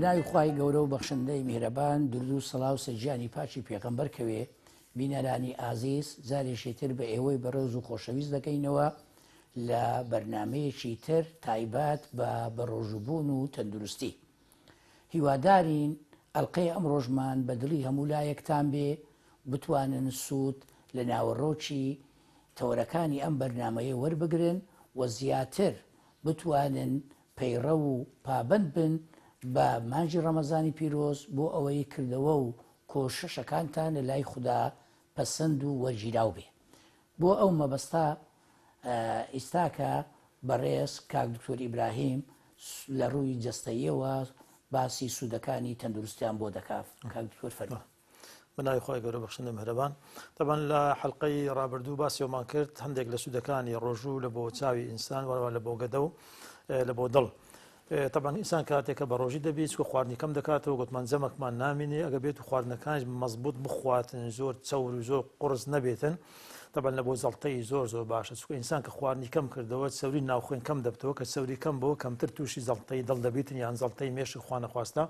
ناوی خوای گەورە و بەخشندەی میهرەبان دروود و سڵاو سەر گیانی پاکی پێغەمبەر کەوێ بینەرانی ئازیز جارێکی تر بە ئێوەی بەڕێز و خۆشەویست دەکەینەوە لە بەرنامەیەکی تر تایبەت بە بەڕۆژووبوون و تەندروستی هیوادارین ئەڵلقەی ئەمڕۆژمان بە دڵی هەموو لایەکتان بێ بتوانن سوود لە ناوەڕۆکی تەوەرەکانی ئەم بەرنامەیە وەربگرن و زیاتر بتوانن پەیڕەو و پابەند بن بە مانگی ڕەمەزانی پیرۆز بۆ ئەوەی کردەوە و کۆششەکانتان لە لای خودا پەسەند و وەرگیراو بێ. بۆ ئەو مەبەستە ئیستاکە بەڕێز کاک دکتۆر ئیبراهیم لە ڕووی جەستەییەوە باسی سوودەکانی تەندروستیان بۆ دەکا. کاک دکتۆر فەرموو. بە ناوی خوای گەورە بەخشندە میهرەبان. تەبعەن لە حەلقەی ڕابردوو باسی ئەومان کرد هەندێک لە سوودەکانی ڕۆژوو لە بۆ چاوی ئینسان وەروە لە بۆ گەدە و لە بۆ دڵ. تەبعەن ئینسان کاتێک کە بە ڕۆژی دەبی چکە خواردنی کەم دەکاتەوە گوتمان جەمەکمان نامینێ ئەگە بێت و خواردنەکانیش مەزبوط بخواتن زۆر چەور و زۆر قورس نەبێتن تەبعەن لە بۆ جەڵتەی زۆر زۆر باشە چکە ئینسان کە خواردنی کەم کردەوە چەوری ناوخوێن کەم دەبتەوە کە چەوری کەم بۆ کەمتر تووشی جەڵتەی دڵ دەبیتن یان جەڵتەی مێشک خوانەخواستە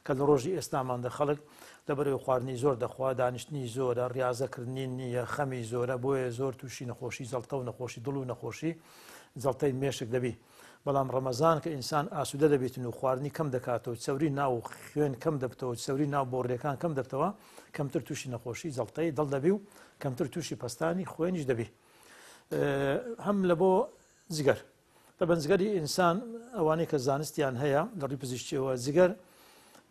کە لە ڕۆژی ئێستاماندا خەڵک لەبەرئەوەی خواردنی زۆر دەخوا، دانیشتنی زۆرە، ڕیازە کردنی نییە، خەمی زۆرە، بۆیە زۆر تووشی نەخۆشی جەڵتە و نەخۆشی دڵ و نەخۆشی جەڵتەی مێشک دەبی. بەڵام ڕەمەزان کە ئینسان ئاسوودە دەبیتن و خواردنی کەم دەکاتەوە، چەوری ناو خوێن کەم دەبتەوە، چەوری ناو بۆڕیەکان کەم دەبتەوە، کەمتر تووشی نەخۆشی جەڵتەی دڵ دەبی و کەمتر تووشی پەستانی خوێنیش دەبی. هەم لە بۆ جگەر. تەبەن جگەری ئینسان ئەوانەی کە زانستیان هەیە لە ڕووی پزیشکیەوە جگەر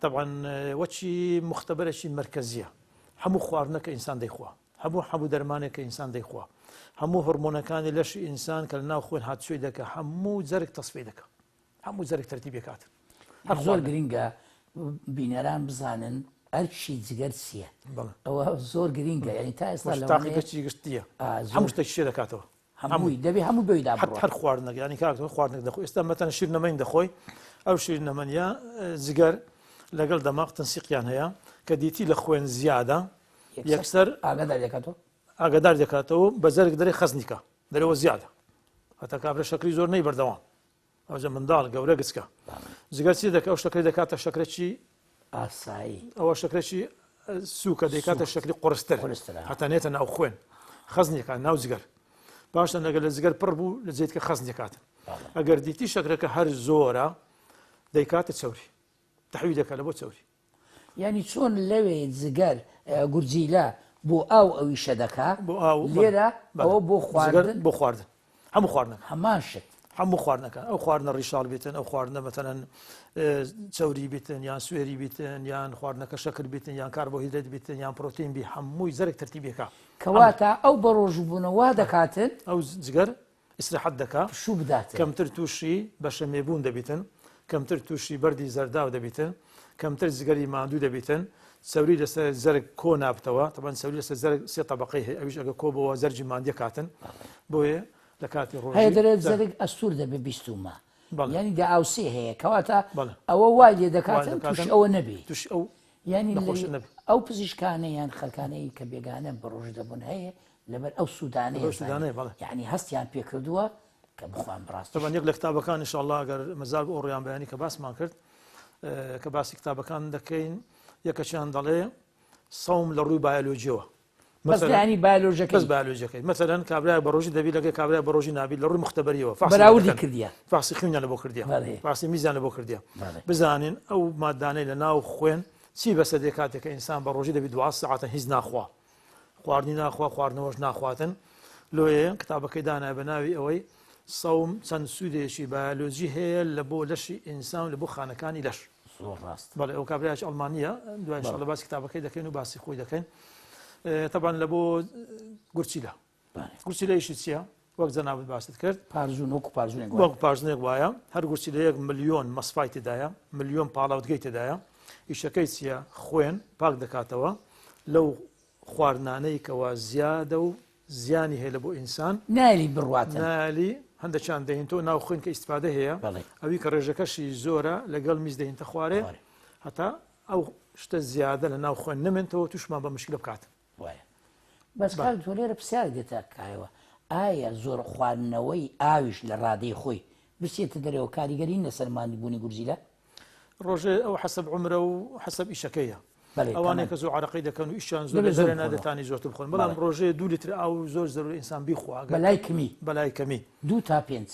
تەبعەن وەکی مختبەرێکی مەرکەزیە هەموو خواردنە کە ئینسان دەیخوا هەموو حەبوو دەرمانێک کە ئینسان دەیخوا هەموو هۆرمۆنەکانی لەشی ئینسان کە لە ناو خوێن هاتوچۆی دەکە هەموو جەرگ تەسفی دەکە هەموو جەرگ تەرتیبی کات هەر زۆر گرنگە بینەران بزانن ئەرکی جگەر چییە ئەوە زۆر گرنگە یعنی تا ئێستا لە تاقیگەچی گشتیە هەموو شتێک شێ دەکاتەوە هەمووی دەبێ هەموو بەویدا بڕوات. هەر خواردنەک یانی کاک تۆ خواردنێک دەخۆی ئێستا مەتەن شیرنەمەنی دەخۆی ئەو شیرنەمەنیە جگەر لەگەڵ دەماغ تەنسیقیان هەیە کە دیتی لە خوێن زیادە یەکسەر ئاگادار دەکاتەوە ئاگادار دەکاتەوە بە زەرگ دەرێ خەزنیکە دەرەوە زیادە هەتا کابرا شەکری زۆر نەی بەردەوام ئەوجا منداڵ گەورە گچکە جگەر چی دەکە ئەو شەکری دەکاتە شەکرەکی ئاسایی ئەوە شەکرەکی سوکە دەیکاتە شەکری قڕستر هەتا نێتە ناو خوێن خەزنیەکان ناو جگەر پاشان لەگەل لە جگەر پڕ بوو لە جێتکە خەزنیەکاتن ئەگەر دیتی شەکرەکە هەر زۆرە دەیکاتە چوری تحوی دەکات لە بۆ چوری یانی چۆن لەوێ جگەر گورجیلە بۆ ئاو ئەویشە دەکا بۆ ئاو لێرە ئەوە بۆ خواردن بۆ خواردن هەموو خواردنەکە هەمان شت هەموو خواردنەکان ئەو خواردنە ڕیشاڵ بێتن ئەو خواردنە مەتەنەن چەوری بێتن یان سوێری بێتن یان خواردنەکە شەکر بێتن یان کاربۆهیدرێت بێتن یان پرۆتین بی هەمووی زەرگ تەرتیبێکە کەواتە ئەو بەڕۆژووبوونە وا دەکاتن ئەو جگەر ئیسراحەت دەکا، پشوو بداتێ. کەمتر تووشی بەشەمێبوون دەبیتن، کەمتر تووشی بەردی زەرداو دەبیتن، کەمتر جگەری ماندوو دەبیتن، چەوری لەسەر جەرگ کۆ نابتەوە، تەبعەن چەوری لەسەر جەرگ سێ تەبەقەی هەیە ئەویش ئەگەر کۆ بۆوە جەرگی ماندیە کاتن، بۆیە لە کاتی ڕۆژی هەیە دەرێ جەرگ ئەستوور دەبێ بیستوومە یانی دەئاوسێ هەیە کەواتە ئەوە وای لێ دەکاتن تووشی ئەوە نەبی تووشی ئەو یانی ئەو پزیشکانە یان خەلکانەی کە بێگانە بەڕۆژ دەبوون هەیە لەبەر ئەو سوودانەیە سوودانەیە بەڵێ یعنی هەستیان پێکردووە کە بخوان بڕاست طبعا یەک لە کتابەکان ان شاء الله ئەگەر مەزال بۆ ڕیان بەیانی کە باسمان کرد کە باسی کتابەکان دەکەین یەکەچیان دەڵێ سەوم لە ڕووی بایۆلۆژیەوە بەس ینی بایۆلۆژەکەی بەس بایۆلۆژیەکەی مەسەلەن کابرای بەڕۆژی دەبی لەگەڵ کابرای بەڕۆژی نابی لە ڕووی مختبەریەوە بەراوردی کردیە فحصی خوێنیان لە بۆ کردیە فحصی میزیان لە بۆ کردیە بزانین ئەو مادانەی لە ناو خوێن چی بەسەر دێ کاتێک کە ئینسان بە ڕۆژی دەبی 12 ساعتە هیچ ناخوا خواردنی ناخوا خواردنەوەش ناخواتن لۆیە کتابەکەی دانای بە ناوی ئەوەی سەوم چەند سوودێکی بایۆلۆجی هەیە لە بۆ لەشی ئینسان لە بۆ خانەکانی لەش زۆر ڕاست بەڵێ ئەو کابرایش ئەڵمانیە دوای ان شاء الله باسی کتابەکەی دەکەین و باسی خۆی دەکەین طبعا لە بۆ گورچیلە گورچیلە ئیشی چییە وەک جەنابت باست کرد پارزون وەکو پارزونێک وەک پارزونێک وایە هەر گورچیلەیەک ملیۆن مەسفای تێدایە ملیۆن پاڵاوتگەی تێدایە ئیشەکەی چییە خوێن پاک دەکاتەوە لەو خواردنانەی کەوا زیادە و زیانی هەیە لە بۆ ئینسان نایلی بڕواتن نالی هەندێکیان دەهینتەوە ناو خوێن کە ئیسفادە هەیە ئەوی کە ڕێژەکەشی زۆرە لەگەڵ میز دەهینتە خوارێ هەتا ئەو شتە زیادە لە ناو خوێن نمێنتەوە توشمان بە مشکلە بکات وایە بەس کاک تۆ لێرە پرسیارێک دێتە کایەوە ئایا زۆر خواردنەوەی ئاویش لە ڕادەی خۆی بچێتە دەرەوە کاریگەری لەسەر ماندووبوونی گورزیلە؟ ڕۆژێ ئەو حەسەب عومرە و حەسەب ئیشەکەیە. بەڵێ ئەوانەی تەمەن. کە زۆر عەرەقەی دەکەن و ئیشیان زۆرە دەبێ زۆر دەرێ بخۆنەوە. نادەتانی زۆرتر بخۆن بەڵام بەڵێ. ڕۆژێ دوو لیتر ئاو زۆر زەرورە ئینسان بیخوا ئەگەر بەلای کمی. بەلای کەمی. دوو تا پێنج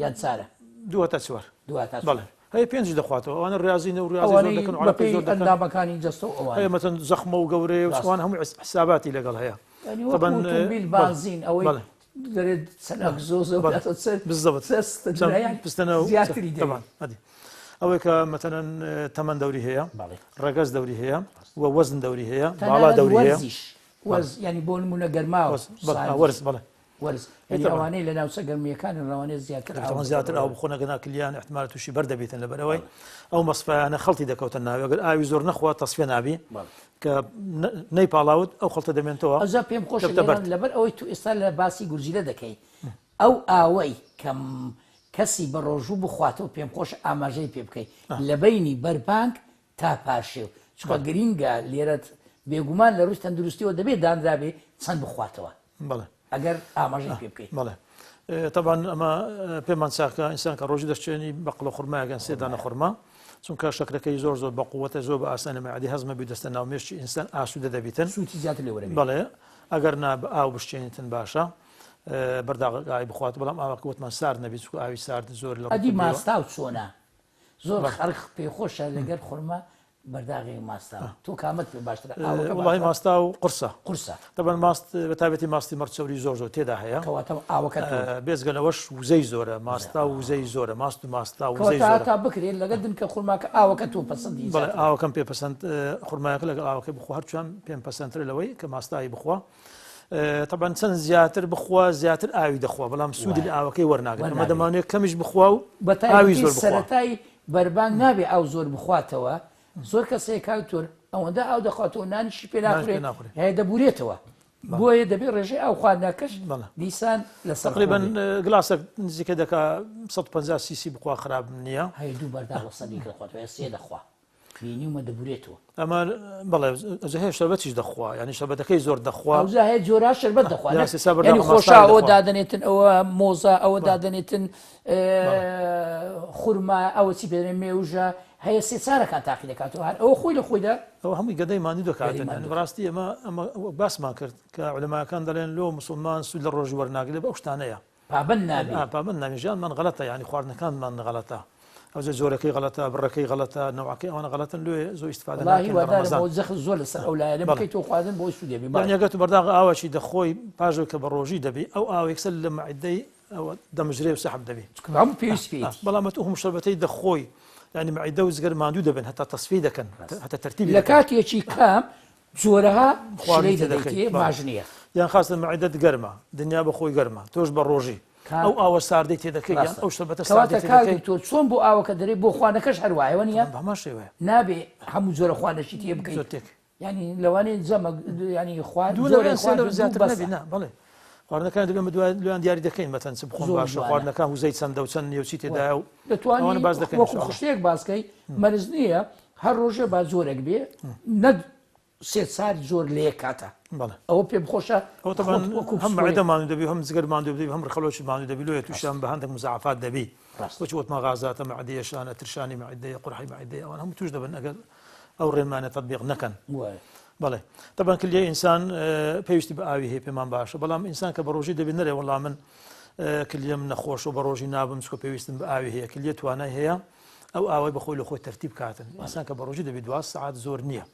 یان چارە؟ دوو هەتا چوار. دوو هەتا چوار. بەڵێ هەیە پێنجیش دەخواتەوە ئەوانە ڕیازینە و ڕیازی زۆر ئەوانەی دەکەن و عەرەقەی بەپێی زۆر دەکەن. ئەندامەکانی جەستە و ئەوانە. هەیە مەسەن زەخمە و گەورەیە و ڕاستە. ئەوان هەمووی حساباتی لەگەڵ هەیە. یانی وەکو تەبەن ئۆتۆمبیل بەڵێ بانزین ئەوەی بەڵێ. دەرێت چەند ئەگزۆزە و بەڵێ داتە سەر بالضبط سەر ستەدرایان پستەنە و زیاتری دەوێت. تەبعەن ئەدی ئەوەی کە مەتەنەن تەمەن دەوری هەیە بەڵێ. ڕەگەز دەوری هەیە و وەزن دەوری هەیە باڵا تەنانەت دەوری هەیە. وەرزیش وەرز یانی بۆ نمونە گەرما و وەرز بەڵێ ساردیش. وەرز بەڵێ. وەرز یانی طبعا. ئەوانەی لە ناوچە گەرمییەکانن ڕەوانەیە زیاتر ئاو طبعا زیاتر ئاو بخۆنەوە. بخۆن ئەگەر نا کلیان احتمال تووشی بەر دەبیتن لەبەرئەوەی ئەو مەسفایانە خەڵتی دەکەوتە ناوی ئەگەر ئاوی زۆر نەخوا تەسفیە نابی بەڵێ. کە نەی پاڵاوت ئەو خەڵتە دەمێنتەوە ئەوجا پێم خۆشە دەبتە لێرە بەرد. لەبەر ئەوەی تو ئێستا لە باسی گورجیلە دەکەی ئەو ئاوەی کە کەسی بە ڕۆژوو بخواتەوە پێم خۆشە ئاماژەی پێ بکەی لە بەینی بەربانگ تا پارشێو چونکە گرینگە لێرە بێگومان لە ڕووی تەندروستیەوە دەبێت دانرابێ چەند بخواتەوە بەڵێ. ئەگەر ئاماژەی پێ بکەی. بەڵێ تەبعەن ئەمە پێمان چاکە ئینسان کە ڕۆژی دەشچێنی بە قڵە خورمایەک یان سێ دانە خورما چونکە شەکرەکەی زۆر زۆر بە قووەتە زۆر بە ئاسانی مەعدەی هەزمە بی دەستە ناو مێشکی ئینسان ئاسوودە دەبیتن سوودی زیاتر لێ وەرەگری. بەڵێ ئەگەر نا بە ئاو بشچێنیتن باشە بەرداغ ئاوی بخوات بەڵام ئاوەکە وتمان سارد نەبی چونکە ئاوی سارد زۆر لە ئەدی ڕووکردیەوە. ماستاو چۆنە؟ زۆر بەڵێ. خەڵک پێخۆشە لەگەر خورما بەرداغێک ماستاو تۆ کامەت پێ باشترە ئاوەکە وڵی باشە ماستاو قورسە قورسە تەبەن ماست بە تایبەتی ماستی مەڕ چەوری زۆر زۆر تێدا هەیە کەواتە ئاوەکە تۆ بێزگە لەوەش وزەی زۆرە ماستا و وزەی زۆرە ماست و ماستا وزەی کەواتە زۆرە هەتا بکرێت لەگەڵ دنکە خورماکە ئاوەکە تۆ پەسەندی بەڵێ زیاتر ئاوەکەم پێ پەسەند خورمایەکە لەگەڵ ئاوەکەی بخوا هەرچوان پێم پەسەندترە لەوەی کە ماستاوی بخوا تەبعەن چەند زیاتر بخوا زیاتر ئاوی دەخوا بەڵام سوودی لە وایە ئاوەکەی وەرناگرن ئەمە وەرناگرێت دەمانەوێت کەمیش بخوا و بە ئاوی تایبەتی زۆر بخوا سەرەتای بەربانگ نابێ ئاو زۆر بخواتەوە زۆر کەس هەیە کاک دکتۆر ئەوەندە ئاو دەخواتەوە نانیشی پێ نانیش ناخورێ پێ ناخورێ هەیە دەبورێتەوە بەڵێ بۆیە دەبێ ڕێژەی ئاو خواردنەکەش بەڵێ دیسان لەسەر خۆ تقریبا بێ. گلاسێک نزیکە دەکا 150 سیسی بخوا خراپ نییە. هەیە دوو بەرداغ لەسەر یەک دەخواتەوە هەیە سێ دەخوا. بینیومە دەبورێتەوە. ئەمە بەڵێ ئەوجا هەیە شەربەتیش دەخوا یعنی شەربەتەکەی زۆر دەخوا. ئەوجا هەیە جۆرا شەربەت دەخوا یا نەک سێ سا یعنی بەرداغ خۆشا ماستاوی ئەوە دەخوا. دادەنێتن ئەوە مۆزە ئەوە بەڵێ. دادەنێتن بەڵێ. خورما ئەوە چی پێ دەڵێن مێوژە هەیە سێ چارەکان تاقی دەکاتەوە هەر ئەوە خۆی لە خۆیدا ئەوە هەمووی گەدەی ماندوو گەدەی دەکاتن یعنی ماندوو. بەڕاستی ئەمە ئەمە باسمان کرد کە عولەماکان دەڵێن لۆ موسڵمان سوود لە ڕۆژی وەرناگرێ بە ئەو شتانەیە. پابەند نابی. ئا پابەند نابین ژیانمان غەڵەتە یانی خواردنەکانمان غەڵەتە ئەوجا جۆرەکەی غەڵەتە بڕەکەی غەڵەتە نەوعەکەی ئەوانە غەڵەتن لۆیە زۆر ئیستفادە وەڵا ناکەین لە هیوادارم ڕەمەزان. ئەوە جەخت زۆر لەسەر ئەو لایەنە بەڵێ. بکەیتەوە خواردن بۆی سوودێ بێ یانی بەڵێ. ئەگەر تۆ بەرداغ ئاوەکی دەخۆی پاش ئەوەی کە بە ڕۆژی دەبی ئەو ئاوە یەکسەر لە مەعیدەی ئەوە دەمژرێ و سەحب دەبی. چونکە هەموو پێویست پێیەتی. بەڵام ئەتوو هەموو شەربەتەی دەخۆی یانی مەعیدە و جگەر ماندوو دەبن هەتا تەسفیەی دەکەن هەتا تەرتیبی لە دەکەن. کاتێکی کەم جۆرەها خواردنی شلەی تێ دەکەی دەدەیتێ بەڵێ. باش نییە. یان خاستە مەعیدەت گەرمە دنیا بە خۆی گەرمە تۆش بە ڕۆژی کاک ئەو ئاوە ساردەی تێ دەکەی یان ڕاستە. ئەو شەربەتە کەواتە ساردەی تێ کاک دەکەی. دکتۆر چۆن بۆ ئاوەکە دەرێ بۆ خوانەکەش هەر وایە وەنیە؟ بە هەمان شێوەیە. نابێ هەموو جۆرە خوانەشی تێ بکەی. زۆر تێک. یانی لەوانەیە جەمە یانی خوارد دوو جۆرێک لەوان سێ خوارد لەو دوو زیاتر بەسە. نەبی نا بەڵێ خواردنەکان دەبێ ئەمە دوای لۆیان دیاری دەکەین مەتەن چ بخۆن زۆر باشە جوانە. خواردنەکان وزەی چەندە و چەند نییە و چی تێدایە و دەتوانی ئەوانە باس دەکەین وەکو ئینشاءاللە. خشتەیەک باس کەی مەرج نییە هەر ڕۆژێ با جۆرێک بێ نەک سێ چار جۆر لە یەک کاتە. بەڵێ. ئەوە پێم خۆشە ئەوە تەبعەن خۆت وەکو هەم پسپۆرێک مەعدە ماندوو دەبی و هەم جگەر ماندوو دەبی و هەم ڕیخەڵۆکی ماندوو دەبی لۆیە تووشیان بە هەندێک مزاعەفات دەبی. ڕاستە. وەکی وتمان غازاتە مەعدەیە شانە ترشانی مەعدەیە قورحەی مەعدەیە ئەوان هەموو تووش دەبن ئەگەر ئەو ڕێنمانە تەتبیق نەکەن. وایە. بەڵێ تەبعەن کلیە ئینسان پێویستی بە ئاوی هەیە پێمان باشە بەڵام ئینسان کە بە ڕۆژی دەبێت نەرێ وەڵا من کلیەم نەخۆش و بە ڕۆژی نابم چکە پێویستم بە ئاوی هەیە کلیە توانای هەیە ئەو ئاوای بەخۆی لە خۆی تەرتیب کاتن ئینسان کە بە ڕۆژی دەبێت دوا سەعات زۆر نییە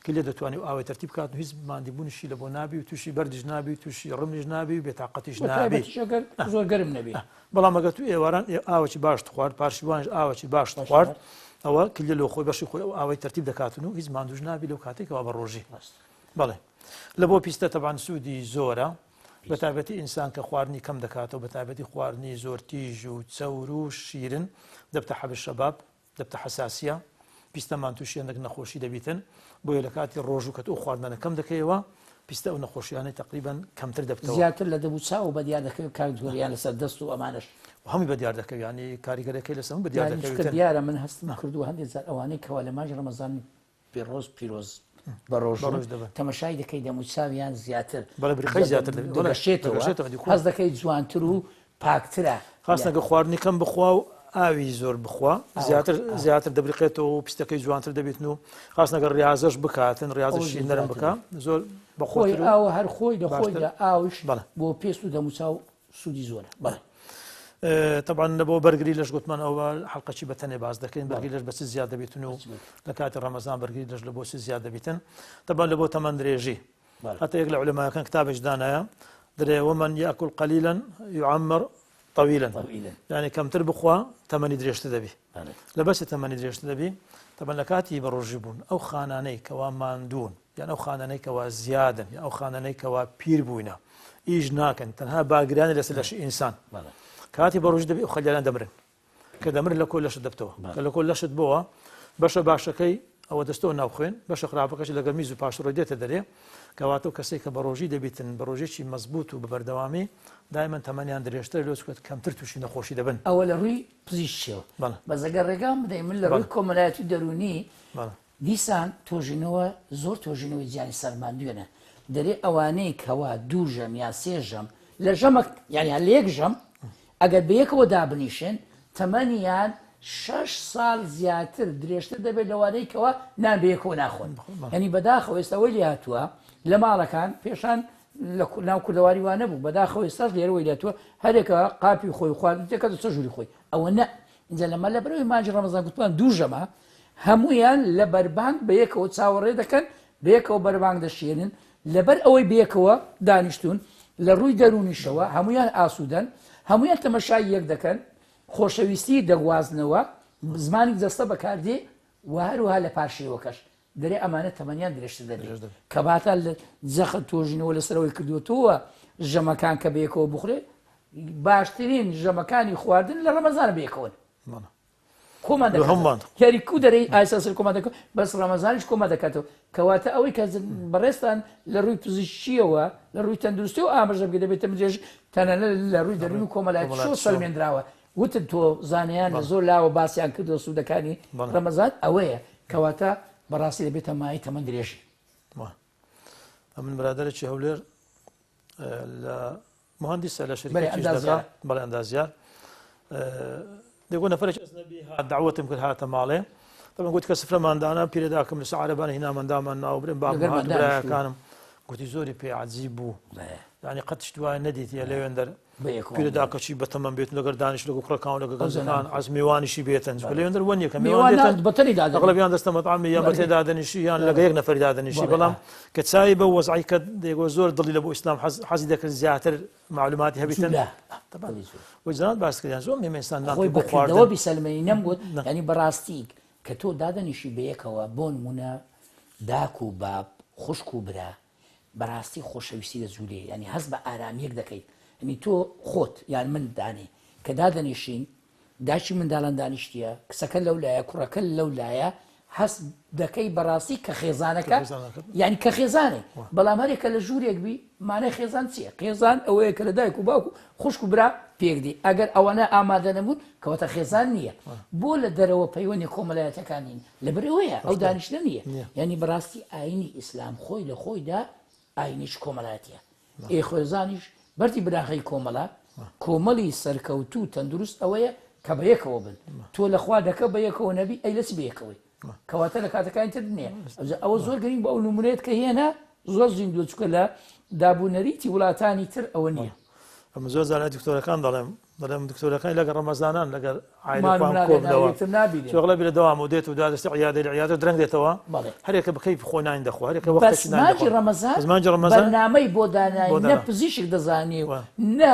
کلیە دەتوانێت ئەو ئاوای تەرتیب کاتن هیچ ماندیبوونیشی لە بۆ نابی و تووشی بەردیش نابی و تووشی ڕمیش نابی و بێتاقەتیش بە نابی. تایبەتیش ئەگەر زۆر گەرم نەبێ. بەڵام ئەگەر تو ئێواران ئاوەکی باشت خوارد پارشیوانیش ئاوەکی باشت خوارد ئەوە کلیە لۆ خۆی بەشی خۆی ئەو ئاوەی تەرتیب دەکاتن و هیچ ماندووش نابی لەو کاتێک کەوا بە ڕۆژی. بەڵێ لە بۆ پیستە تەبان سوودی زۆرە بە تایبەتی ئینسان کە خواردنی کەم دەکاتەوە بە تایبەتی خواردنی زۆر تیژ و چەور و شیرن دەبتە حەب شەباب دەبتە حەساسیە پیستەمان تووشی هەندێک نەخۆشی دەبیتن بۆیە لە کاتی ڕۆژوو کە تۆ خواردنەنە کەم دەکەیەوە پیستە ئەو نەخۆشیانەی تقریبا کەمتر دەبتەوە. زیاتر لە دەم و چاو بەدیار دەکەوێت کاک دکتۆر یان لەسەر دەست و ئەمانەش. هەمووی بەدیار دەکەوێت یانی کاریگەرەکەی لەسەر هەموو بەدیار یانی چونکە دەکەوێتن. دیارە من هەستم کردووە هەندێک جار ئەوانەی کەوا لە مانگی ڕەمەزان پیرۆز پیرۆز بە ڕۆژوون بەڕۆژ دەبن. تەمەشای دەکەی دەم و چاویان زیاتر بەڵێ بریقەی زیاتر دەبێت. بەڵێ دەگەشێتەوە دەگەشێتەوە دیکۆ. هەست دەکەی جوانتر و پاکترە. خاستە کە خواردنی کەم بخوا و. ئاوی زۆر بخوا زیاتر زیاتر دەبریقێتەوە و پیستەکەی جوانتر دەبێتن و خاس نەگەر ڕاضەش بکاتن ڕاضەشی نەرم بکە زۆر بەخۆی ئاوە هەر خۆی لە خۆیدا ئاوش بۆ پێست و دەموچاو سوودی زۆرە بەڵێ. طبعا بۆ بەرگری لەش گوتمان ئەوە حڵقەچی بە تەنێ باز دەکەین بەرگری لەش بە چ زیاد دەبێتن و لە کاتی ڕەمەزان بەرگری لەش لە بۆ چ زیاد دەبیتن طبعا لە بۆ تەمەن درێژی حتى یەک لە علەماکان کتابێک دانایە درێ ومن یاکل قلیلا يعمر طویلا یعنی کەمتر بخوا تەمەنی درێژتر دەبی لە بەسی تەمەنی درێژتر دەبی تەبەن لە کاتی بەڕۆژی بوون ئەو خانانەی کەوا ماندوون یان ئەو خانانەی کەوا زیادن یان ئەو خانانەی کەوا پیر بووینە ئیش ناکەن تەنها باگرانی لەسەر لەشی ئینسان کاتی بەڕۆژ دەبی ئەو خەلیانە دەمرن کە دەمرن لە کۆ لەشت دەبتەوە کە لە کۆ لەشت بۆوە بەشە باشەکەی ئەوە دەستەوە ناو خوێن بەشە خراپەکەش لەگەڵ میز و پاشڕۆی دێتە دەرێ کەواتە و کەسێک کە بە ڕۆژی دەبیتن بە ڕۆژێکی مەزبوط و بە بەردەوامی دایمەن تەمەنیان درێژتر لۆ چکە کەمتر تووشی نەخۆشی دەبن. ئەوە لە ڕووی پزیشکیەوە بەس ئەگەر ڕێگام بدەی من لە ڕووی کۆمەلایەتی و دەروونی دیسان تۆژینەوە زۆر تۆژینەوەی جیهانی سەلماندوێنە دەرێ ئەوانەی کەوا دوو ژەم یان سێ ژەم لە ژەمەک یعنی هەر لە یەک ژەم ئەگەر بەیەکەوە دابنیشن تەمەنیان شەش ساڵ زیاتر درێژتر دەبێت لەوانەی کەوا نان بەیەکەوە ناخۆن یعنی بەداخەوە ئێستا ئەوەی لێهاتووە لە ماڵەکان پێشان لە ناو کوردەواری وا نەبوو بەداخەوە ئێستاش لێرەوەی لێهاتووە هەرێکە قاپی خۆی خواردن تێکەتە چە ژووری خۆی ئەوە نە ئینجا لەمە لەبەرەوەی مانگی ڕەمەزان گوتمان دوو ژەمە هەمویان لە بەربانگ بەیەکەوە چاوەڕێ دەکەن بەیەکەوە بەربانگ دەشێنن لەبەر ئەوەی بەیەکەوە دانیشتون لە ڕووی دەروونیشەوە هەمویان ئاسوودەن هەمویان تەمەشای یەک دەکەن خۆشەویستی دەگوازنەوە زمانی جەستە بەکاردێ و هەروەها لە پارشێوەکەش دەرێ ئەمانە تەمەنیان درێژتر دەبێت کەباتە لە جەخت تۆژینەوە لەسەرەوەی کردوەتەوە ژەمەکان کە بەیەکەوە بخورێ باشترین ژەمەکانی خواردن لە ڕەمەزانە بەیەکەوەن کۆمان دەکاتەوە یاری کو دەرێی ئایساسر کۆمان دەکات بەس ڕەمەزانیش کۆمان دەکاتەوە کەواتە ئەوەی کە بەڕێزتان لە ڕووی پزیشکیەوە لە ڕووی تەندروستی و ئاماژە بکە دەبێتە درێژ تەنانەت لە ڕووی دەروون و کۆمەڵایەتی شۆ سەلمێندراوە وتت تۆ زانایان لە زۆر لاوە باسیان کردووە سوودەکانی ڕەمەزان ئەوەیە کەواتە بەڕاستی دەبێتە مایەی تەمەن درێژی. ئەمن برادەرێکی هەولێر لە مهندسە لە شەریکەتیش دەکا بەڵێ ئەندازیار دەگۆ نەفەرێک ئەجنەبی هات داوەتم کرد هاتە ماڵێ طبعا گوت کە سفرەمان دانا پیرەداکەم لەسەر عەرەبان هینامان دامان ناو برێم بابم هات برایەکانم گوتی زۆری پێ عەجیب بوو یعنی قەت شت وایە نەدیتیە لەوێندەر پیرە داکەچی بەتەمەن بێت لەگەر دانیش لەگە کوڕەکان لەگە گەنجەکان عەز میوانیشی بێتن چونکە لەوێندەر وەنیە کە میوان دێتن بەتەنی دادەنیشن ئەغلەبیان دەستە مەتعەمی یان بەتێ دادەنیشی یان لەگە یەک نەفەری دادەنیشی بەڵام کە چاوی بە وەزعی کە دەیگۆ زۆر دڵی لە بۆ ئیسلام حەزی دەکرد زیاتر معلوماتی هەبیتن وەی جەنابت باس کردیان زۆر مهمە ئینسان نان خۆی بۆ بەکردەوە خواردن بیسەلمێنی نەمگوت یعنی بەڕاستی کە تۆ دادەنیشی بەیەکەوە بۆ نمونە داک و باب خوشک و برا بەراستی خۆشەویستی دەجولێ یانی هەست بە ئارامیەک دەکەیت یانی تۆ خۆت یان من دانێ کە دادەنیشین داکی منداڵان دانیشتیە کچەکە لەو لایە کوڕەکە لەو لایە هەست دەکەی بەڕاستی کە خێزانەکە یعنی کە خێزانێ بەڵام هەرێکە لە ژوورێک بی مانای خێزان چییە خێزان ئەوەیە کە لە دایک و باوک و خوشک و برا پێک دی ئەگەر ئەوانە ئامادە نەبوون کەواتە خێزان نییە بۆ لە دەرەوە پەیوەندی کۆمەلایەتەکان نین لەبەرئەوەیە ئەو دانیشتنە نییە یانی بەڕاستی ئاینی ئیسلام خۆی لە خۆیدا ئاینێکی کۆمەڵایەتیە ئێ خێزانیش بەردی بناغەی کۆمەڵە کۆمەڵی سەرکەوتوو تەندروست ئەوەیە کە بە یەکەوە بن تۆ لە خوا دەکە بە یەکەوە نەبی ئەی لە چ بەیەکەوەی کەواتە لە کاتەکانی تر نییە ئەوە زۆر گرنگ بۆ ئەو نمونەیەت کە هێنا زۆر زیندووە چونکە لە دابوونەریتی وڵاتانی تر ئەوە نییە ئەمە زۆر زانای دکتۆرەکان دەڵێم دەڵێم دکتۆرەکانی لەگەڵ ڕەمەزانان لەگەر عایلە خۆیان کۆبنەوە چۆغڵە بیرە دەوام و دێت و دادەستی عیادە لە عیادە درەنگ دێتەوە هەرێکە بکەی خۆ نان دەخوا هەرێکە وەختێکی نان مانگی ڕەمەزان مانگی ڕەمەزان بەرنامەی بۆ دانای نە پزیشک دەزانی و نە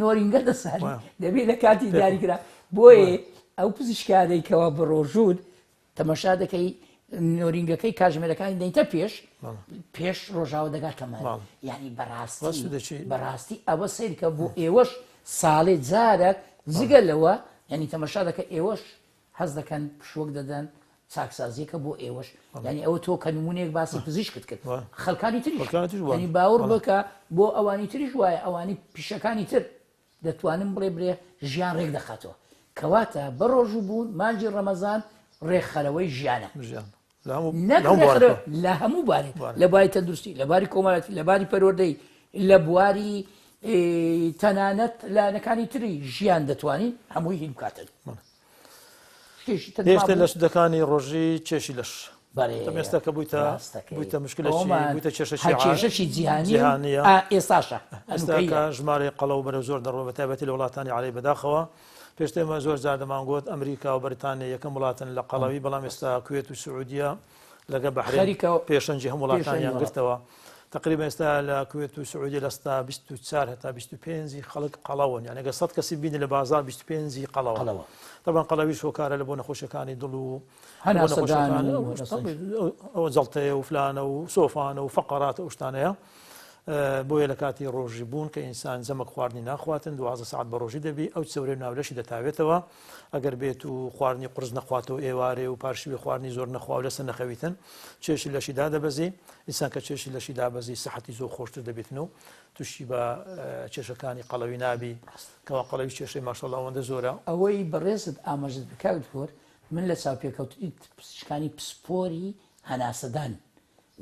نۆرینگە دەزانی دەبێت لە کاتی دیاریکرا بۆیە ئەو پزیشکانەی کەوا بەڕۆژوون تەمەشا دەکەی نۆرینگەکەی کاژمێرەکانی دەیتە پێش پێش ڕۆژاوە دەگاتە ماڵ یعنی بەڕاستی بەڕاستی ئەوە سیرکە بۆ ئێوەش ساڵێ جارێک جگە لەوە یعنی تەمەشا دەکە ئێوەش هەز دەکەن پشوەک دەدەن چاکسازیەکە بۆ ئێوەش یعنی ئەوە تۆ کە نمونەیەک باسی پزیشکت کرد خەڵکانی تریش یعنی باوەڕ بکە بۆ ئەوانی تریش وایە ئەوانی پیشەکانی تر دەتوانم بڵێ برێ ژیان ڕێک دەخاتەوە کەواتە بەڕۆژوو بوون مانگی ڕەمەزان ڕێکخەرەوەی ژیانە لە هەموو بارێک لە باری تەندروستی لە باری کۆمەڵایەتی لە باری پەروەردەی لە بواری. تەنانەت لایەنەکانی تری ژیان دەتوانین هەمووی هین بکاتن. شتێکی تر هێشتا مابوو؟ لە سوودەکانی ڕۆژی کێشی لەش. بەڵێ تەم ئێستا کە بوویتە ڕاستەکەی. بوویتە مشکلێکی ئەوەمان بوویتە کێشەکی هەر عا- کێشەکی جیهانی و جیهانییە. ئا ئێستاشە ئێستا هەنووکەیە. کە ژمارەی قەڵەو بەرەو زۆر دەڕۆ بە تایبەتی لە وڵاتانی عەرەبی بەداخەوە پێشتر ئێمە زۆر جار دەمانگوت ئەمریکا و بەریتانیا یەکەم وڵاتن لە قەڵەوی بەڵام ئێستا کوێت و سعودیە لەگە بەحرێن خەریکە پێشەنگی هەموو پێشەنگی وڵاتانیان وڵات. گرتەوە تقریبا ئێستا لە کوێت و سعودیە لە سەدا 24 هەتا 25 خەڵک قەڵەون یعنی ئەگەر 100 کەسی بینی لە بازاڕ 25 قەڵەوە قەڵەوە. طبعا قەڵەویش هۆکارە لە بۆ نەخۆشیەکانی دڵ و هەناسەدان و ئەوە جەڵتەیە و فلانە و سۆفانە و فەقەرات ئەو شتانەیە بۆیە لە کاتی ڕۆژی بوون کە ئینسان جەمەک خواردنی ناخواتن 12 ساعت بە ڕۆژی دەبی ئەو چەورەی ناولەشی دەتاوێتەوە ئەگەر بێت و خواردنی قرس نەخواتەوە ئێوارێ و پارشیوی خواردنی زۆر نەخوا و لەسەر نەخەویتن چێشی لەشی دادەبەزی ئینسان کە چێشی لەشی دابەزی سەحەتی زۆر خۆشتر دەبێتن و تووشی بە کێشەکانی قەڵەوی نابی کەوا قەڵەوی کێشەی ماشەڵڵا ئەوەندە زۆرە. ئەوەی بەڕێزت ئاماژەت پێ کاک دکتۆر من لە چاوپێکەوتنی پزیشکانی پسپۆری هەناسەدان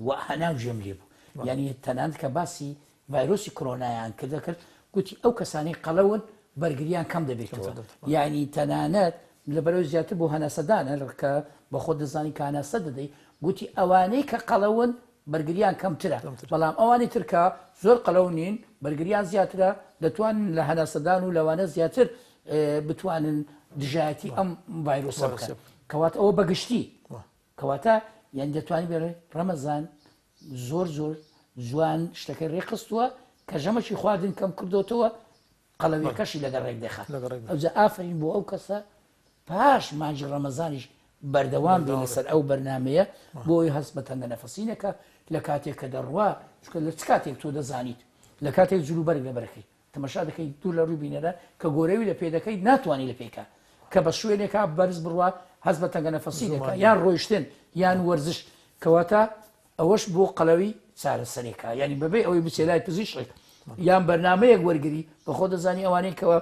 و هەناو گوێم لێ بوو یانی تەنانەت کە باسی ڤایرۆسی کرۆنایان کرد دەکرد گوتی ئەو کەسانەی قەڵەون بەرگریان کەم دەبێتەوە یانی تەنانەت لەبەرەوەی زیاتر بۆ هەناسەدانە کە بە خۆت دەزانی کە هەناسە دەدەی گوتی ئەوانەی کە قەڵەون بەرگریان کەمترە بەڵام ئەوانی تر کە زۆر قەلەو نین بەرگریان زیاترە دەتوانن لە هەناسەدان و لەوانە زیاتر بتوانن دژایەتی ئەم ڤایرۆسە بکەن کەواتە ئەوە بەگشتی کەواتە یان دەتوانانی بێ ڕەمەزان زۆر زۆر جوان شتەکەی ڕێکخستووە کە ژەمەکی خواردن کەم کردوتەوە قەڵەویەکەشی لەگەڵ ڕێک دەخات ئەوجا ئافرین بۆ ئەو کەسە پاش مانگی ڕەمەزانیش بەردەوام بێ لەسەر ئەو بەرنامەیە بۆ ئەوەی هەست بە تەنگەنەفەسی نەکا لە کاتێک کە دەڕوا چونکە لە چ کاتێک تۆ دەزانیت لە کاتێک جلوبەرگ لەبەرەکەی تەمەشا دەکەیت دوور لە ڕووی بینەرە کە گۆرەوی لە پێ دەکەیت ناتوانانی لە پێکا کە بە شوێنێکا بەرز بڕوا هەست بە تەنگەنەفەسی دەکا یان ڕۆیشتن یان وەرزش کەواتە ئەوەش بۆ قەلەوی چارەسەرێکە یانی بەبێ ئەوەی بچێ لای پزیشک یان بەرنمەیەک وەرگری بەخۆ دەزانی ئەوانەی کەەوە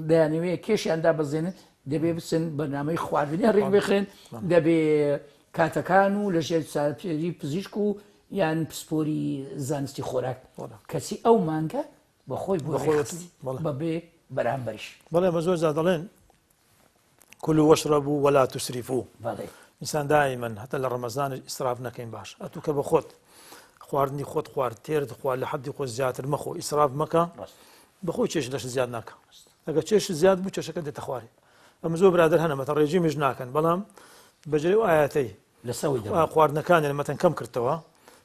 دەیانەوێ کێشیان دابەزێنن دەبێ بچن بەرنمەی خواردنی ڕێک بخرێن دەبێ کاتەکان و لە ژێر چارەسەری پزیشک و یان پسپۆری زانستی خۆراک کەچی ئەو مانگە بەخۆی بۆ بەبێ بەرامبەریش بەڵێ بە زۆر جار دەڵێن كلوا واشربوا ولا تسرفوا ئینسان دائما هەتا لە ڕەمەزانش ئیسراف نەکەین باش ئەتوو کە بە خۆت خواردنی خۆت خوارد تێرت خوارد لە حەدی خۆت زیاتر مەخۆ ئیسراف مەکە بەخۆی چێژ لەش زیاد ناکە ئەگەر چێش زیاد بوو چێشەکە دێتە خوارێ ئەمە زۆر برادەر هەنە مەتە ڕێژیمیش ناکەن بەڵام بەجێ و ئاەتەی خواردنەکانیان مەتەن کەم کردەوە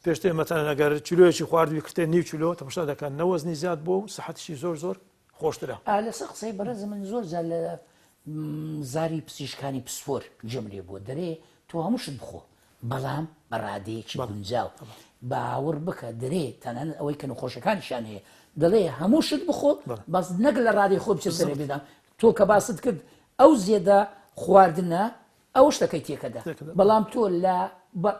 پێشتر مەتەن ئەگەر چلۆیەکی خواردوی کردێ نیو چلۆ تەماشا دەکەن نەوەزنی زیاد بوو و سەحەتیشی زۆر زۆر خۆشترە. ئا لەسەر قسەی بەڕێزم من زۆر جار لە زاری پزیشکانی پسپۆر گوێم لێ بووە دەرێ تۆ هەموو شت بخۆ بەڵام بە ڕادەیەکی گونجاو باوەڕ بکە دەرێ تەنانەت ئەوەی کە نەخۆشەکانیشیان هەیە دەڵێ هەموو شت بخۆ بەس نەک لە ڕادەی خۆ بچێت سەرێ بێدان تۆ کە باست کرد ئەو زێدە خواردنە ئەو شتەکەی تێکەدا بەڵام تۆ لە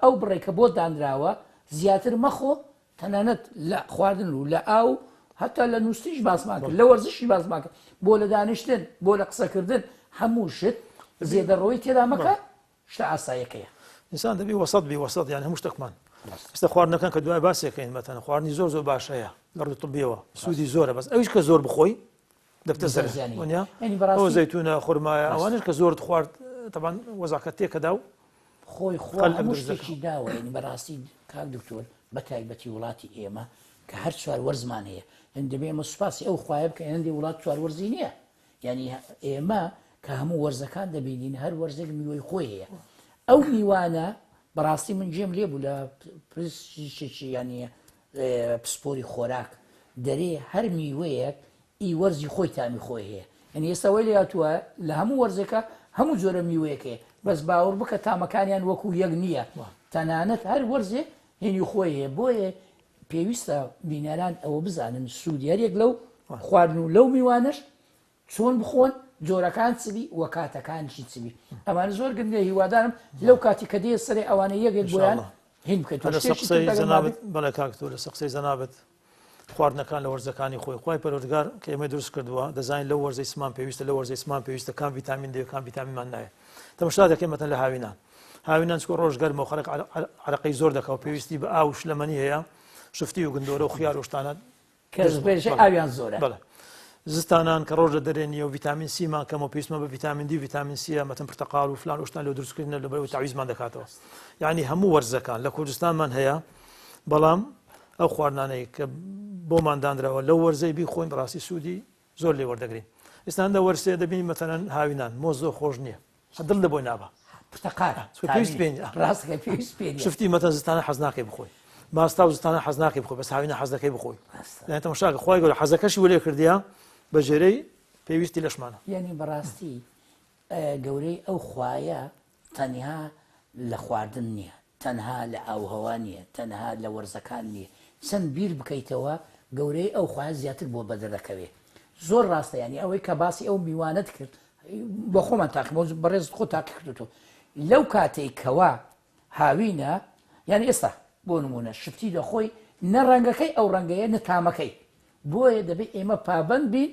ئەو بڕێک کە بۆ دانراوە زیاتر مەخۆ تەنانەت لە خواردن و لە ئاو هەتا لە نووستنیش باسمان کرد لە وەرزشی باسمان کرد بۆ لە دانیشتن بۆ لە قسەکردن هەموو شت زێدەڕۆی تێدا مەکە شتە ئاساییەکەیە. ئینسان دەبی وەسەت بی وەسەت یان هەموو شتێکمان ئێستا خواردنەکان کە دوای باسێکەین مەتەن خواردنی زۆر زۆر باش هەیە لە ڕووی طبیەوە سوودی زۆرە بەس ئەویش کە زۆر بخۆی دەبتە زەرەر وەنیە ئەوە زەیتونە خورمایە ئەوانەش کە زۆرت خوارد تەبان وەزعەکە تێکەدا و خۆی خوا هەموو شتێکی داوە یعنی بەڕاستی کاک دکتۆر بە تایبەتی وڵاتی ئێمە کە هەر چوار وەرزمان هەیە یعنی دەبێ ئێمە سوپاسی ئەو خوایە بکەین هەندێک وڵات چوار وەرزی نییە یعنی ئێمە کە هەموو وەرزەکان دەبینین هەر وەرزێک میوەی خۆی هەیە ئەو میوانە بەڕاستی من گوێم لێ بوو لە پزیشکێکی یعنی پسپۆری خۆراک دەرێ هەر میوەیەک ئی وەرزی خۆی تامی خۆی هەیە یعنی ئێستا وای لێهاتووە لە هەموو وەرزێکا هەموو جۆرە میوەیەک هەیە بەس باوەڕ بکە تامەکانیان وەکو یەک نییە تەنانەت هەر وەرزێ هینی خۆی هەیە بۆیە پێویستە بینەران ئەوە بزانن سوودی هەریەک لەو خواردن و لەو میوانەش چۆن بخۆن جۆرەکان چبی و کاتەکانیشی چبی ئەمانە زۆر گرنگە هیوادارم لەو کاتی کە دێ سەرێ ئەوانە یەک یەک بۆیان هین بکەیت لەسەر قسەی جەنابت بەڵێ کاک تۆ لەسەر قسەی جەنابت خواردنەکان لە وەرزەکانی خۆی خوای پەروەردگار کە ئێمەی دروست کردووە دەزانین لەو وەرزەی سمان پێویستە لەو وەرزەی سمان پێویستە کام ڤیتامین دەوێت کام ڤیتامینمان ناوێت تەمەشا دەکەین مەتەن لە هاوینان هاوینان چکۆ ڕۆژ گەرمە و خەڵک عەرەقەی زۆر دەکا و پێویستی بە ئاو و شلەمەنی هەیە شفتی و گندۆرە و خیار و شتانە کە ڕێژەی ئاویان زۆرە. بەڵێ زستانان کە ڕۆژ لە دەرێ نییە و ڤیتامین سیمان کەمە و پێویستمان بە ڤیتامین دی و ڤیتامین سیە مەتن پرتەقاڵ و فلان و شتان لۆ دروستکردنە لەبەر ئەوەی تەعویزمان دەکاتەوە یعنی هەموو وەرزەکان لە کوردستانمان هەیە بەڵام ئەو خواردنانەی کە بۆمان دانراوە لەو وەرزەی بیخۆین بەڕاستی سوودی زۆر لێ وەردەگرین ئێستا هەندە وەرسێ دەبینی مەتەنەن هاوینان مۆز زۆر خۆش نییە دڵ لە بۆی نابا. پرتەقال چونکە پێویست پێ نییە. ڕاستەکەی پێویست پێ نییە. شفتی مەتەن زستانە حەز ناکەی بخۆی. ماستاو زستانە حەز ناکەی بخۆی بەس هاوینە حەز دەکەی بخۆی. یانی تەماشاکە خوای گەورە حەزەکەشی وەلێ کردیە بە ژێرەی پێویستی لەشمانە. یانی بەڕاستی گەورەی ئەو خوایە تەنها لە خواردن نییە تەنها لە ئاووهەوا نییە، تەنها لە وەرزەکان نییە، چەند بیر بکەیتەوە گەورەی ئەو خوایە زیاتر بۆت بەدەردەکەوێ. زۆر ڕاستە یانی ئەوەی کە باسی ئەو میوانەت کرد بۆ خۆمان تاقی بۆ بەڕێزت خۆ تاقی کردوتەوە لەو کاتەی کەوا هاوینە یانی ئێستا بۆ نمونە شفتی دەخۆی نە ڕەنگەکەی ئەو ڕەنگەیە نە تامەکەی بۆیە دەبێت ئێمە پابەند بین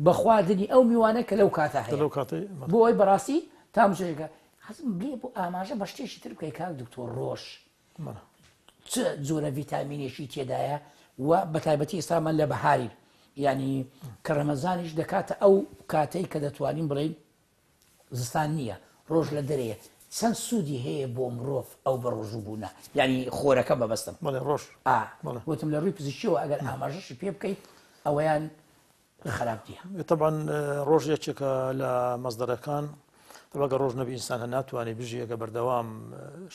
بە خواردنی ئەو میوانە کە لەو کاتە هەیە بۆ ئەوەی بەڕاستی تام چێژەکە حەزم لێ بوو ئاماژە بە شتێکی تر بکەی کاک دکتۆر ڕۆژ چ جۆرە ڤیتامینێکی تێدایە و بە تایبەتی ئێستامان لە بەهاری یعنی کە ڕەمەزانیش دەکاتە ئەو کاتەی کە دەتوانین بڵین زستان نییە ڕۆژ لە دەرەیە چەند سوودی هەیە بۆ مرۆڤ ئەو بە ڕۆژوو بوونە یعنی خۆرەکە مەبەستم بەڵێ ڕۆژ ئا وتم لە ڕووی پزیشکیەوە ئەگەر ئاماژەشی پێ بکەیت ئەوەیان خراپ نییە. تەبعەن ڕۆژ یەکێکە لە مەسدەرەکان تەبعەن گەر ڕۆژ نەبی ئینسان هەر ناتوانێت بژی ئەگە بەردەوام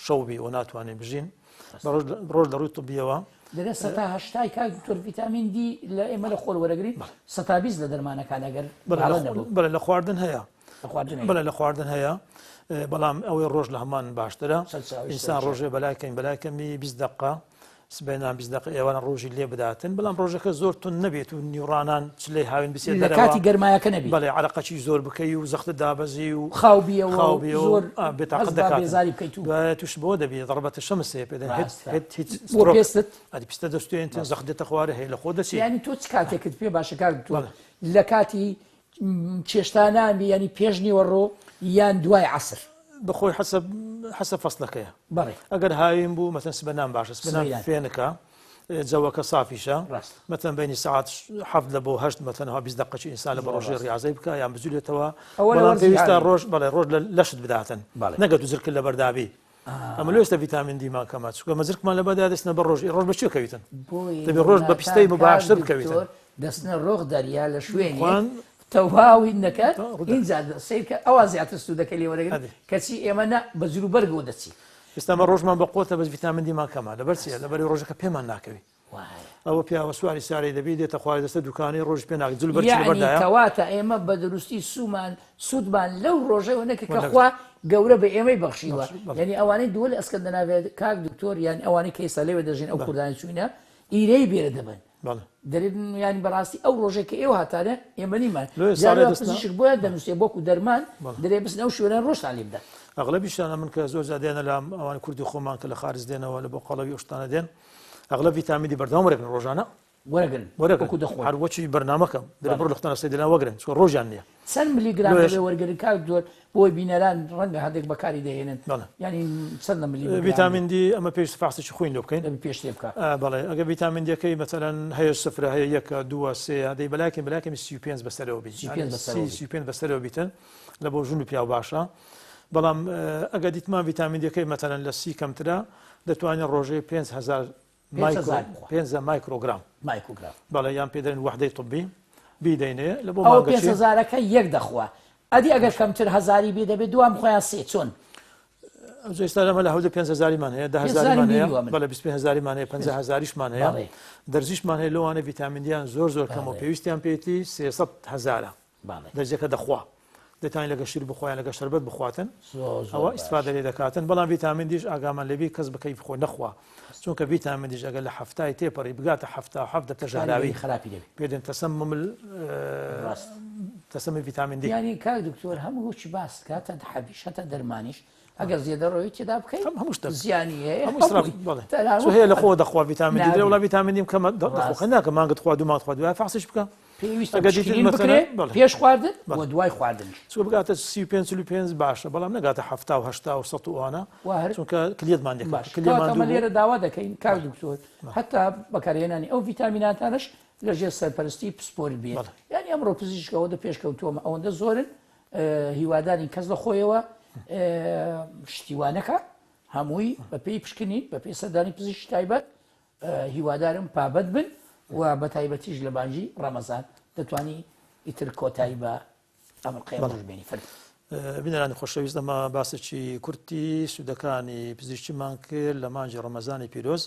شەو بی و ناتوانێت بژین ڕۆژ لە ڕووی طبیەوە دەرێ سەتا هەشتای کاک دکتۆر ڤیتامین دی لە ئێمە لە خۆر وەرەگرین 120 لە دەرمانەکان ئەگەر بەڵێ لە خواردن هەیە بەڵێ لە خواردن هەیە بەڵام ئەوەی ڕۆژ لە هەمان باشترە ئینسان ڕۆژێ بەلای کەین بەلای کەمی 20 دقە سبەینان 20 دقە ئێواران ڕۆژی لێ بداتن بەڵام ڕۆژەکە زۆر تون نەبێت و نیوڕانان چ لەی هاوین بچێت لە کاتی گەرمایەکە نەبی بەڵێ عرەقەکی زۆر بکەی و زەختت دابەزی و خاو بیەوە خاو بیەوە زۆر بێتاقەت هەست بە دەکات بێزاری بکەیت و دوایە توش بەوە دەبی ضربەتە شەمس هەیە پێ دەن هیچ ڕاستە. هیچ هیچ بۆ سترۆک پێستت ئەدی پستە دەستێنتن زەخت دێتە خوارێ هەیە لە خۆ دەچی یعنی تۆ چ کاتێکت پێ باشە کاک دکتۆر بەڵێ. لە کاتی چێشتانان بی یعنی پێش نیوەڕۆ یان دوای عەسر؟ بەخۆی حەسەب حەسەب فەسلەکەیە بەڵێ ئەگەر هاوین بوو مەسەن سبەنان باشە سبەنان سبەینان. فێنکە جەوەکە سافیشە ڕاستە. مەتەن بینی سەعات حەفت لە بۆ هەشت مەتەن ها 20 دقەکی ئینسان لە بە زۆر ڕۆژێ ڕاستە. ڕیاضەی بکە یان بجولێتەوە ئەوە لە بەڵام وەرزی پێویستە هاوین. ڕۆژ بەڵێ ڕۆژ لە لەشت بداتن بەڵێ. نەگە دوو زرکت لەبەردابی ئەمە لۆ ئێستا ڤیتامین دیمان کەمە چونکە مەزرکمان لەبەردا دەستنە بەر ڕۆژ ڕۆژ بە چیە کەویتن بۆیە دەبێ ڕۆژ بە پیستەی ناتان کاک مباشر بکەویتن دکتۆر دەستنە ڕۆخ دەریا لە شوێنێک خوان تەواوی نەکات ڕوودا. ئینجا سەیرکە ئەوان زیاتر سوودەکەی لێ وەرەگرن ئەدێ. کەچی ئێمە نا بە جلوبەرگەوە دەچین. ئێستا مە ڕۆژمان بە قوتە بەس ڤیتامین دیمان کەمە لەبەر چیە لەبەری ڕۆژەکە پێمان ناکەوی وایە. ئەوە پیاوە سواری سارەی دەبی دێتە خوارێ دەستە دوکانەی ڕۆژ پێ ناکەوی جل بەرگی یەعنی لەبەردایە. کەواتە ئێمە بە دروستی سومان سوودمان لەو ڕۆژەوە نەکرد کە وەرنەگرت. خوا گەورە بە ئێمەی بەخشیوە بەخشی بەڵێ. یەعنی ئەوانەی دووەل ئەسکەندەناڤیا کاک دکتۆر یان ئەوانەی کە ئێستا لەوێ دەژین ئەو بەڵێ. کوردانەی چووینە ئیرەیی بێرە دەبەن بەڵێ. دەرێن یانی بەڕاستی ئەو ڕۆژەی کە ئێوە هاتانە ئێمە نیمان لۆیە جارێ ساڵێ دەستنا پزیشک بۆیان دەنووسێ بۆکو دەرمان بەڵێ. دەرێ بچن ئەو شوێنە ڕۆژتان لێ بدات. ئەغلەبیشیان ئەمن کە زۆر جار دێنە لام ئەوان کوردی خۆمان کە لە خارج دێنەوە لە بۆ قەڵەوی ئەو شتانە دێن ئەغلەب ڤیتامین دی بەردەوام وەرەگرن ڕۆژانە وەرەگرن وەرەگرن وەکو دەخۆن. هەر وەکی بەرنامەکەم دەرێ بەڵێ. بڕۆ لە خوتانە سەیدەلان وەگرن چونکە ڕۆژیان نییە چەند ملیگرام لۆیەش دەبێ وەرگرن کاک دکتۆر بۆی بینەران ڕەنگە هەندێک بەکاری دەهێنن بەڵێ. یانی چەند لە ملیگرام بێ؟ ڤیتامین دی ئەمە پێویستە فەحسێکی خوین لۆ بکەین دەبێ پێش تێ بکا. بەڵێ ئەگەر ڤیتامین دیەکەی مەسەلەن هەیە سفرە هەیە یەکە دووە سێیە دەی بەلای کەمی بەلای کەمی 35 بەسەرەوە بی 35 بەسەرەوە بی. 35 بەسەرەوە بیتن لە بۆ ژن و پیاو باشە بەڵام ئەگەر دیتمان ڤیتامین دیەکەی مەسەلەن لە 30 کەمترە دەتوانین ڕۆژێ 5000 5000 بخوا. 5 مایکرۆگرام مایکرۆگرام بەڵێ یان پێ دەرێن وەحدەی طبی بیدەینێ لە بۆ ئەوە مانگەچی پێنج هەزارەکە یەک دەخوا ئەدی ئەگەر کەمتر هەزاری بێ دەبێ دووان بخوا یان سێ چۆن؟ ئەوجا ئێستا ئەمە لە هەولێر پێنج هەزاریمان هەیە دە پێنج هەزاریمان هەزاریم هەیە بینیوە من. بەڵێ 25 هەزاریمان هەیە 50 هەزاریشمان هەیە بەڵێ. دەرزیشمان هەیە لەوانە ڤیتامین دیان زۆر زۆر کەمە و بەڵێ. پێویستیان پێیەتی 300 هەزارە بەڵێ. دەرزیەکە دەخوا دەتوانین لەگە شیر بخوا یان لەگە شەربەت بخواتن زۆر زۆر ئەوە باش. ئیسفادە لێ دەکاتن بەڵام ڤیتامین دیش ئاگامان لێبی کەس بە کەیف خۆی نەخوا چونکە ڤیتامین دیش ئەگەر لە حەفتای تێپەڕی بگاتە 77 دەبتە ژەهراوی کاریگەری خراپی دەبێ. پێ دێن تەسەمم ڕاست. تەسەمی ڤیتامین دی. یانی کاک دکتۆر هەموو چی باست کە هەتا حەبیش هەتا دەرمانیش ئەگەر زێدەڕۆیی تێدا بکەی هەموو شتێک زیانی هەیە هەموو ئیسراف هەمووی. بەڵێ تەنها چۆ هەیە لە خۆوە دەخوا ڤیتامین دی نابی. دەرێ وەڵا ڤیتامین دیم کەمە دەخۆ ڕاست. خە ناکە مانگت خوا دوو مانگت خوا دوای فەحسیش بکە. پێویستە پشکنین بکرێ پێش خواردن و دوای خواردنیش. چونکە بگاتە 35 45 باشە بەڵام نەگاتە 70 و 80 و 100 و ئەوانە چونکە کلیەت ماندێ باش کەواتە ئەمە لێرە داوا دەکەین کاک دکتۆر هەتا بەکارهێنانی ئەو ڤیتامیناتانەش لەژێر سەرپەرستی پسپۆر بێت یانی ئەمڕۆ پزیشک ئەوەندە پێشکەوتووە ئەوەندە زۆرن هیوادارین کەس لە خۆیەوە شتی وا نەکات هەمووی بەپێی پشکنین بەپێی سەردانی پزیشکی تایبەت هیوادارم پابەند بن و بەتایبەتیش لە بانگی ڕەمەزان دەتوانی ئیتر کۆتایی بە ئەم قەیە ڕۆژ بێنی فەرموو. بینەرانی خۆشەویست ئەمە باسێکی کورتی سوودەکانی پزیشکیمان کرد لە مانگی ڕەمەزانی پیرۆز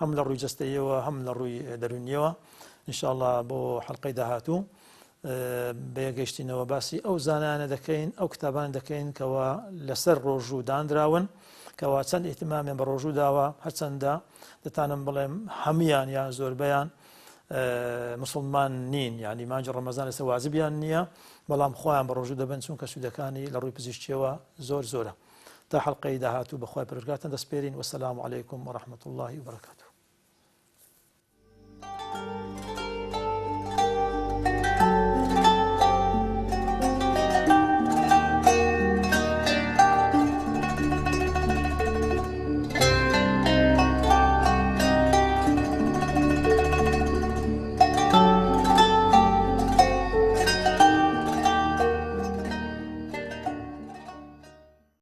هەم لە ڕووی جەستەیەوە هەم لە ڕووی دەروونیەوە ئینشاءاللە بۆ حەڵقەی داهاتوو بەیەکگەیشتینەوە باسی ئەو زانایانە دەکەین ئەو کتابانە دەکەین کەوا لەسەر ڕۆژوو دانراون کەوا چەند ئیهتمامیان بە ڕۆژوو داوە هەرچەندە دەتانم بڵێم هەمویان یان زۆربەیان مسلمان نین یعنی مانگی ڕەمەزان لەسەر واجبیان نییە بەڵام خۆیان بە ڕۆژوو دەبن چونکە سوودەکانی لە ڕووی پزیشکیەوە زۆر زۆرە تا حەڵقەی داهاتوو بەخوای پەروەردگارتان دەسپێرین وەسەلام عەلەیکم وەڕەحمەتوڵڵاهی وبەرەکاتوه.